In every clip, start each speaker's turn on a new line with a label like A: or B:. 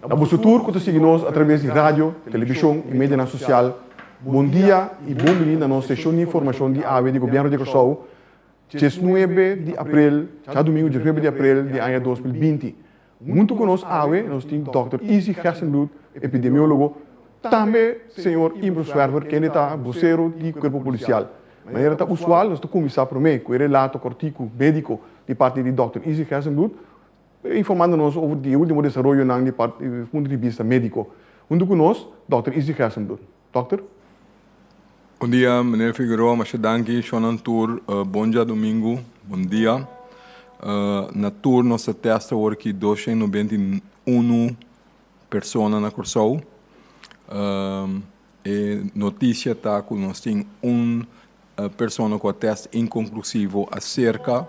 A: Na boso tur ku ta sigui nos atraves di radio, televishon i medianan sosial, bon dia i bon bini na nos seshon di informashon di awe di Gobièrnu di Kòrsou, 19 di aprel, djadumingu 19 di aprel di aña 2020. Huntu ku nos awe nos tin dòkter Izzy Gerstenbluth, epidemiólogo, tambe señor Imbro Zwerver kende ta bosero di Kuerpo Polisial. Manera ta usual nos ta kuminsá promé ku e relato kòrtiku médiko di parti di dòkter Izzy Gerstenbluth, informando nos over di e último desaroyonan di parti punto di bista médiko. Huntu ku nos, dòkter Izzy Gerstenbluth. Dòkter.
B: Bon dia, meneer Figueroa, masha danki, shonnan tur, bon djadumingu, bon dia. Na tur nos ta tèst awor aki 291 persona na Kòrsou. E notisia ta ku nos tin un persona ku a tèst inkonklusivo aserka.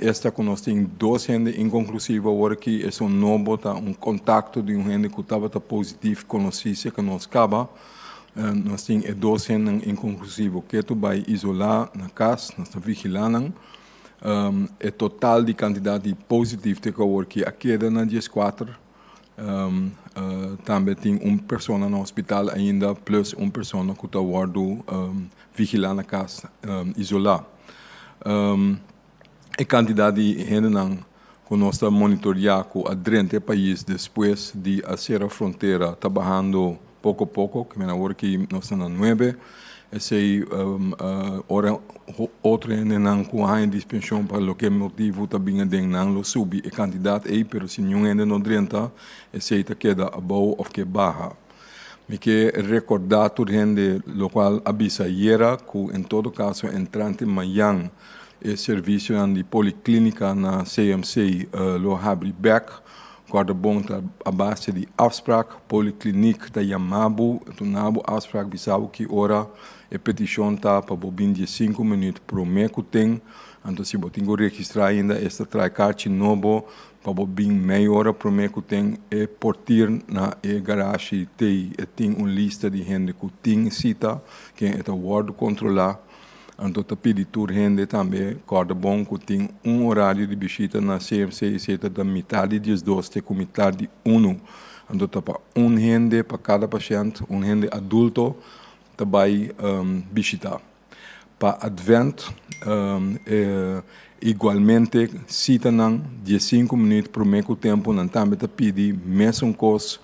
B: Esta ku nos tin dos hende inkonklusivo awor aki, esun nobo ta un kontakto di un hende ku tabata positif konosí serka nos kaba. Nos tin e dos hendenan inkonklusivo ketu bai isolá na kas, nos ta vigilá nan. E total di kantidat di positif te ku awor aki a keda na 14. Tambe tin un persona na hospital ainda plus un persona ku ta wòrdu vigilá na kas isolá. E kantidat di hendenan ku nos ta monitoriá ku a drenta e pais despues di a sera frontera ta bahando poko poko, ke men awor ki nos ta na nuebe. Esei ora otro hendenan ku haña dispenshon pa loke motibu ta bin aden nan lo subi e kantidat ei, pero si niun hende no drenta esei ta keda abou òf ke baha. Mi ke rekordá tur hende lokual a bisa ayera ku en todo kaso entrante mañan e servisionan di poliklínika na CMC lo habri bèk. Kòrda bon ta a base di afsprak, polikliniek ta yama bo, duna bo afsprak, bisa bo ki ora e petishon ta pa bo bin 15 minüt promé ku ten. Anto si bo tin ku registrá ainda es ta trae karchi nobo pa bo bin mei ora promé ku ten. E portir na e garashi tei e tin un lista di hende ku tin sita ken e ta wòrdu kontrolá. Anto ta pidi tur hende tambe kòrda bon ku tin un orario di bishita na CMC esei ta da mitar di 12 te ku mitar di unu. Anto ta pa un hende pa kada pashènt, un hende adulto ta bai bishita. Pa Advent igualmente sitanan 15 minüt promé ku tempu nan tambe ta pidi mesun kos.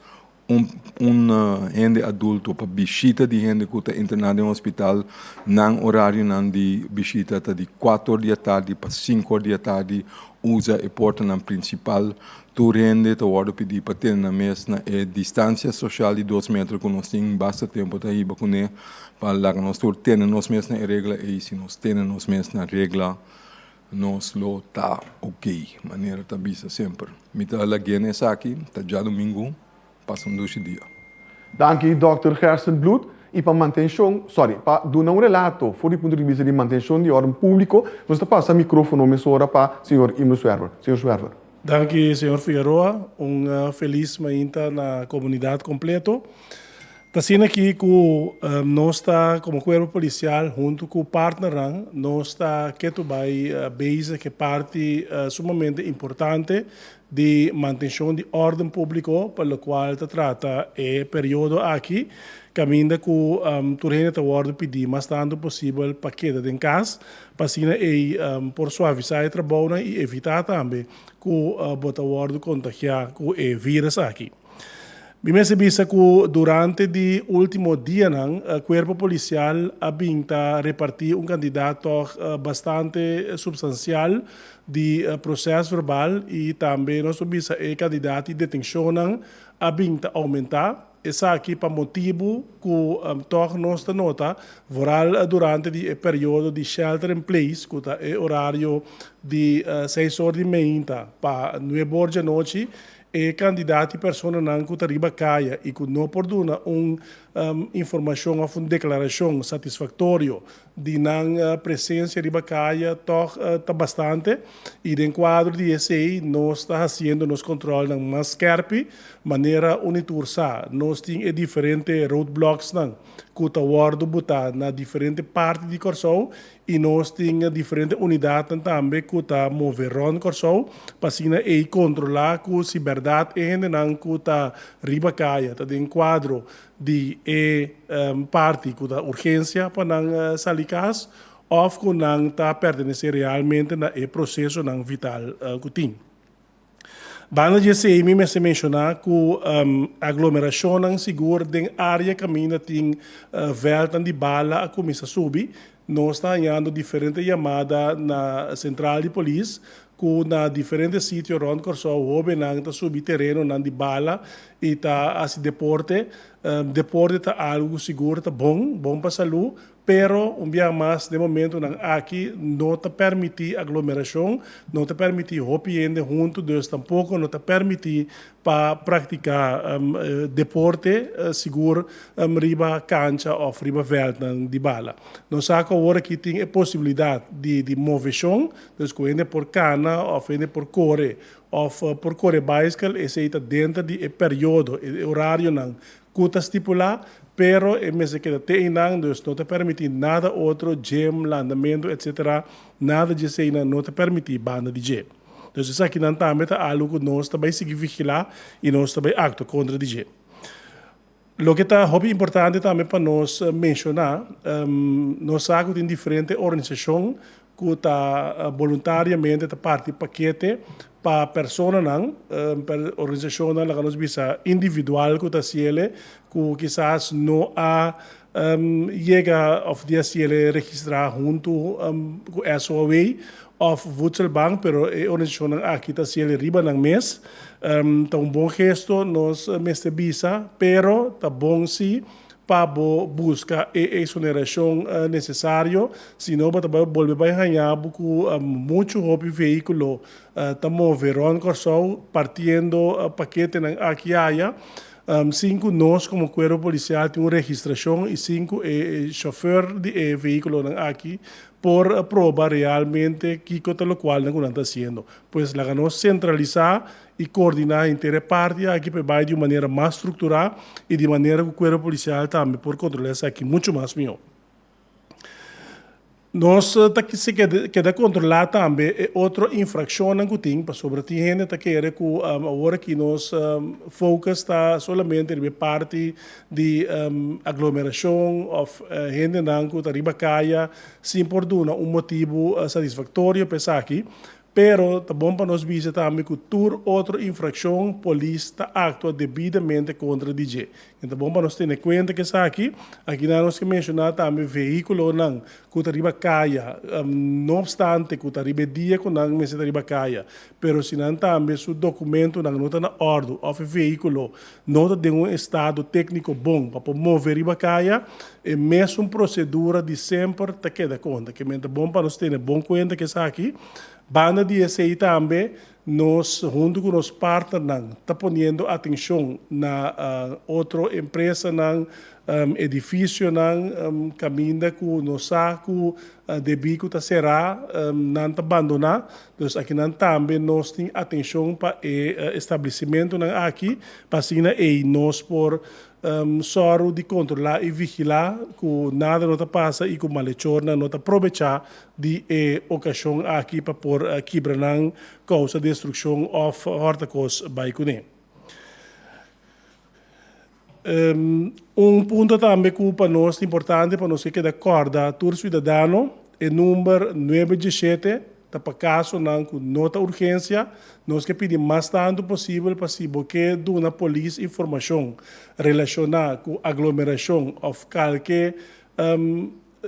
B: Un hende adulto pa bishita di hende ku ta interná den hospital, nan orarionan di bishita ta di 4 or di atardi pa 5 or di atardi. Usa e portanan prinsipal. Tur hende ta wòrdu pidí pa tene nan mes na e distansia sosial di 2 metro ku nos tin basta tempu ta hiba kuné pa laga nos tur tene nos mes na e regla ei. Si nos tene nos mes na regla, nos lo ta ok, manera ta bisa semper. Mi ta lag'é na esaki, ta djadumingu, pasa un dushi dia.
A: Danki Dòkter Gerstenbluth i pa mantenshon, sorry, pa duna un relato for di punto di bista di mantenshon di órden públiko, nos ta pasa mikrófono mesora pa señor Imro Zwerver. Señor Zwerver.
C: Danki señor Figueroa, un felis mainta na komunidat kompleto. Ta asina aki ku nos ta komo kuerpo polisial huntu ku partnernan nos ta ketu bai bezig ku e parti sumamente importante di mantenshon di órden públiko pa lokual ta trata e periodo aki kaminda ku tur hende ta wòrdu pidí mas tantu posibel pa keda den kas pa asina ei por suavisá e trabounan i evitá tambe ku bo ta wòrdu kontagiá ku e vírus aki. Mi mester bisa ku durante di último dianan Kuerpo Polisial a bin ta repartí un kantidat tòg bastante supstansial di proses verbal i tambe nos por bisa e kantidat di detenshonnan a bin ta oumentá. Esaki pa motibu ku tòg nos ta nota vooral durante di e periodo di shelter in place ku ta e orario di seis or di meinta pa nuebe or djanochi. E kandidat di personanan ku ta riba kaya i ku no por duna un informashon òf un deklarashon satisfaktorio di nan presensia riba kaya tòg ta bastante i den kuadro di esei nos ta hasiendo nos kòntròlnan mas skèrpi. Manera un i tur sa, nos tin e diferente roadblocks-nan ku ta wòrdu butá na diferente parti di Kòrsou i nos tin diferente unidatnan tambe ku ta move rònt Kòrsou pa asina ei kontrolá ku si bèrdat e hendenan ku ta riba kaya ta den kuadro di e parti ku ta urgensia pa nan sali kas òf ku nan ta pertenesé realmente na e prosesonan vital ku tin. Banda di esei mi mester menshoná ku aglomerashonnan sigur den área kaminda tin vèltnan di bala a kuminsá subi. Nos ta hañando diferente yamada na sentral di polis ku na diferente sitio rònt Kòrsou hóbennan ta subi terenonan di bala i ta hasi deporte. Deporte ta algu ku sigur ta bon, bon pa salú, Pero, un bia mas, den momentonan aki no ta permití aglomerashon, no ta permití hopi hende huntu, dus tampoko no ta permití pa praktiká deporte sigur riba kancha òf riba vèltnan di bala. Nos sa ku awor aki tin e posibilidat di di moveshon, dus ku hende por kana òf hende por kore òf por kore baiskel, esei ta denter di e periodo, e orarionan Ku ta stipulá, pero e mester keda te einan, dus no ta permití nada otro, gym, landamentu, etc. Nada di eseinan no ta permití banda di dje. Dus esakinan tambe ta algu ku nos ta bai sigui vigilá i nos ta bai aktua kontra di dje. Loke ta hopi importante tambe pa nos menshoná, nos sa ku tin diferente organisashon ku ta boluntariamente ta parti pakete pa personanan, pa organisashonnan laga nos bisa individual ku ta hasiele ku kisas no a yega òf di hasiele registrá huntu ku SOAW òf Voedselbank pero e organisashonnan aki ta hasiele riba nan mes. Ta un bon gesto nos mester bisa pero ta bon si pa bo buska e exoneracion necesario, sino bo ta bai bolbe bai haña bo cu mucho hopi vehiculo ta move rond Corsou partiendo paketenan aki y aya, sin cu nos como cuerpo policial tin un registracion y sin cu e chofer di e vehiculonan aki por proba realmente kico ta locual nan cu nan ta haciendo. Pues laga nos centralisa i koordiná henter e parti aki pa e bai di un manera mas strukturá i di manera ku kuerpo polisial tambe por kontrolá esaki muchu mas mihó. Nos ta keda kontrolá tambe e otro infrakshonnan ku tin pasobra tin hende ta kere ku awor aki nos focus ta solamente riba e parti di aglomerashon òf hendenan ku ta riba kaya sin por duna un motibu satisfaktorio pa esaki. Pero ta bon pa nos bisa tambe ku tur otro infrakshon polis ta aktua debidamente kontra di dje. I ta bon pa nos tene kuenta ku esaki. Akinan nos ke menshoná tambe vehíkulonan ku ta riba kaya, no opstante ku ta riba e dia ku nan mester ta riba kaya, pero si nan tambe su dokumentonan no ta na òrdu òf e vehíkulo no ta den un estado tékniko bon pa por move riba kaya, e mesun prosedura di semper ta keda konta. Ke men ta bon pa nos tene bon kuenta ku esaki. Banda di esei tambe nos huntu ku nos partnernan ta poniendo atenshon na otro empresanan, edifisionan kaminda ku nos sa ku debí ku ta será nan ta bandoná. Dus akinan tambe nos tin atenshon pa e establesimentunan aki pa asina ei nos por Sòru di kontrolá i vigilá ku nada no ta pasa i ku malechornan no ta probechá di e okashon aki pa por kibra nan, kousa destrukshon òf hòrta kos bai kuné. Un punto tambe ku pa nos ta importante pa nos ke keda kòrda tur siudadano, e number nuebe dieshete Ta pa kasonan ku no ta urgensia, nos ke pidi mas tantu posibel pa si bo ke duna polis informashon relashoná ku aglomerashon òf kalke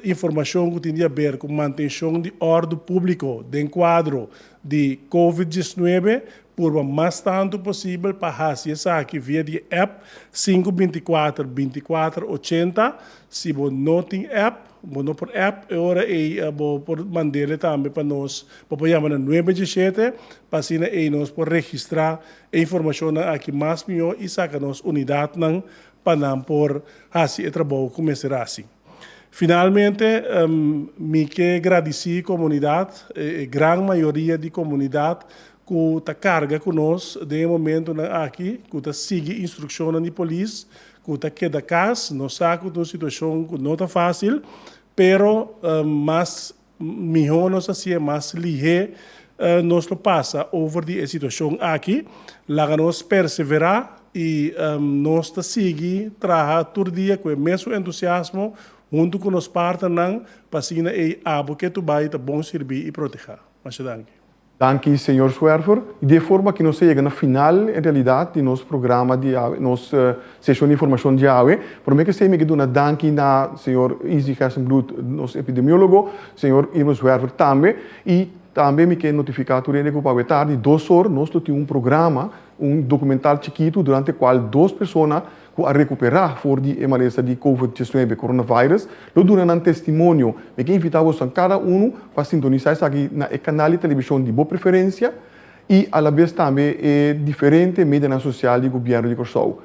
C: informashon ku tin di aber ku mantenshon di òrdu públiko den kuadro di covid 19, purba mas tantu posibel pa hasi esaki via di e app sinku 24 24 80. Si bo no tin app, Bo no por app e ora ei bo por mandele tambe pa nos. Bo por yama na nuebe djeshete pa asina ei nos por registrá e informashonnan aki mas mihó i saka nos unidatnan pa nan por hasi e trabou ku mester hasi. Finalmente, mi ke gradisí komunidat, e gran mayoria di komunidat ku ta karga ku nos den e momentunan aki, ku ta sigui instrukshonnan di polis, ku ta keda kas. Nos sa ku ta un situashon ku no ta fásil, pero mas mihó nos hasié, mas lihé nos lo pasa over di e situashon aki. Laga nos perseverá i nos ta sigui traha tur dia ku e mesun entusiasmo huntu ku nos partnernan pa asina ei abo ke tu bai ta bon sirbí i protehá. Masha danki.
A: Danki señor Zwerver. Y di e forma aki nos a yega na final en realidad di nos programa di awe, nos sesion di informacion di awe. Prome ke esey mi ke duna danki na señor Izzy Gerstenbluth, nos epidemiologo, señor Irma Zwerver tambe. Y tambe mi ke notifica tur hende ku pa awe tardi dos or nos lo tin un programa, un documental chikitu durante cual dos persona ku a rekuperá for di e malesa di Covid 19, coronavirus, lo duna nan testimonio. Mi ke invitá bosonan kada unu pa sintonisá esaki na e kanal di televishon di bo preferensia i alabes tambe e diferente medianan sosial di Gobièrnu di Kòrsou.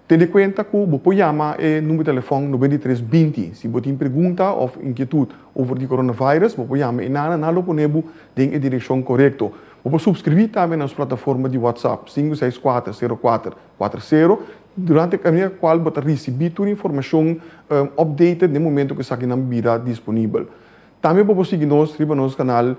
A: Tene kuenta ku bo por yama e number di telefòn 93 20 si bo tin pregunta òf inkietut over di coronavirus, bo por yama e nana, nan lo pone bo den e direkshon korekto. Bo por supskribí tambe na nos plataforma di WhatsApp, sinku seis kuater sero kuater kuater sero, durante e kaminda kual bo ta risibí tur informashon updated den momento ku esakinan bira disponibel. Tambe bo por sigui nos riba nos kanal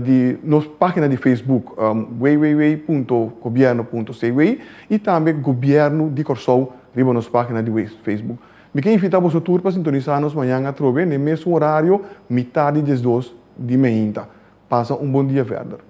A: di nos página di Facebook www punto gobierno punto cw i tambe Gobièrnu di Kòrsou riba nos página di Facebook. Mi ke invitá boso tur pa sintonisá nos mañan atrobe na e mesun orario, mitar di diesdos di meinta. Pasa un bon dia verder.